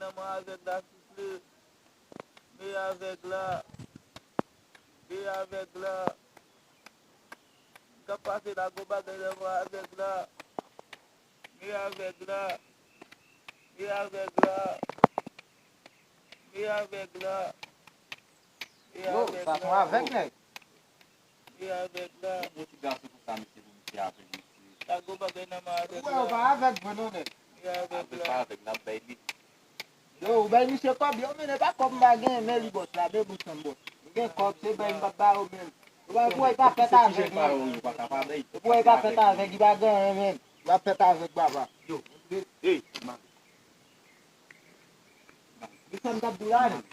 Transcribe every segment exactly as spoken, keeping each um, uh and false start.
nan men avèg la, soufle. Men avèg la. Men avèg la. Sa k pase la, gon bagay nan men avèg la. Men avèg la. Men avèg la. Men avèg la. Men avèg la. Yo, sa se yon avèg, nèg. Men avèg la. Yon ti gason konsa, mesye, pou misye avèg, mesye. Sa gon bagay nan men avèg la. Ou wè, yo pa avèg vre non, nèg. Men avèg la. Avèg pa avèg, n ap bay li. Yo, ou bay misye kòb, yo, men e pa kòb m pa genyen, men li bòs la, men bout san bòs. M gen kòb, se bay m p ap ba yo, men. Ou pa, ou pa fèt avèg, men. Ou pa fèt avèg, li pa genyen, men. Ou pa fèt avèg, papa. Yo, ey, man. Di sa m t ap di la, nèg.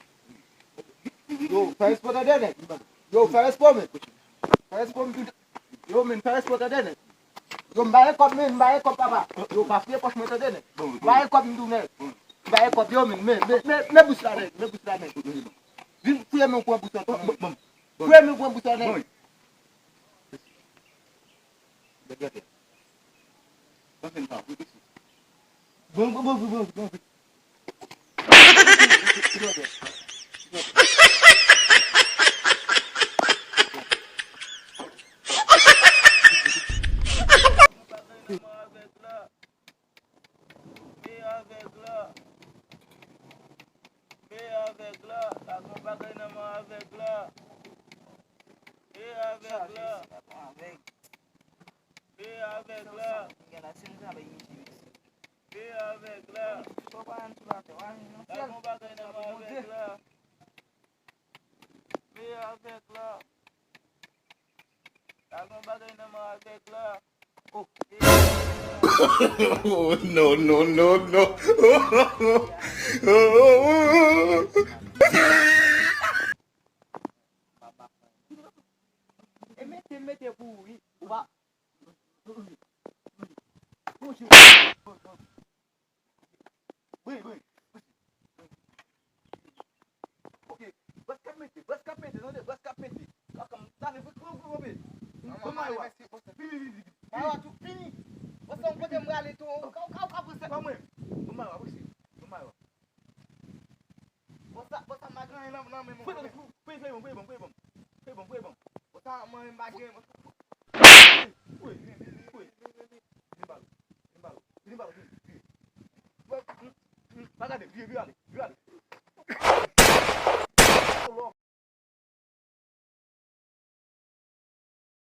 Yo, fè respè tande, nèg. Yo, fè respè, men. Fè respè, men. Yo, men, fè respè tande, nèg. Yo, m ba yo kòb, men, m ba yo kòb, papa. Yo, pa fouye pòch mwen tande, nèg. M ba yo kòb, m di w, nèg. M ba yo kòb, yo, men, men, men, men, men bous la, nèg. Men bous la, nèg. Vin fouye men w pran bous la, tande. Fouye men w pran bous la, nèg. Bon, bon, bon, bon, bon, bon. Men avèg la. Men avèg la. Pa gen bagay nan men avèg la. Men avèg la. Men avèg la. Men avèg la. Pa gen bagay nan men avèg la. Men avèg la. Pa gen bagay nan men avèg la. Oh, no, no, no, no. E mete, mete pou ou, wi. Ou pa. Bri, bri. Ok. Bras k ap mete, bras k ap mete, tande, bras k ap mete. Sa konm, sa se pou, pou, pou, pou. Ban m mayo a. Vini, vini, vini. Mayo a tou fini. Bon, sa yon kote m prale tou. Ou ka, ou ka, ou ka pran sa. Ban mwen. Ban m mayo a, bri. Ban m mayo a. Bon, sa, bon, sa m pa gen anyen nan, nan men mwen. Fouye, fouye, fouye, fouye, bon, fouye, bon. Fouye, bon, fouye, bon. Bon, sa mwen, m pa gen. Fouye, fouye, fouye. Vini bal. Vini bal. Vini bal, vini, vini. Pa gade, vire, vire ale, vire ale.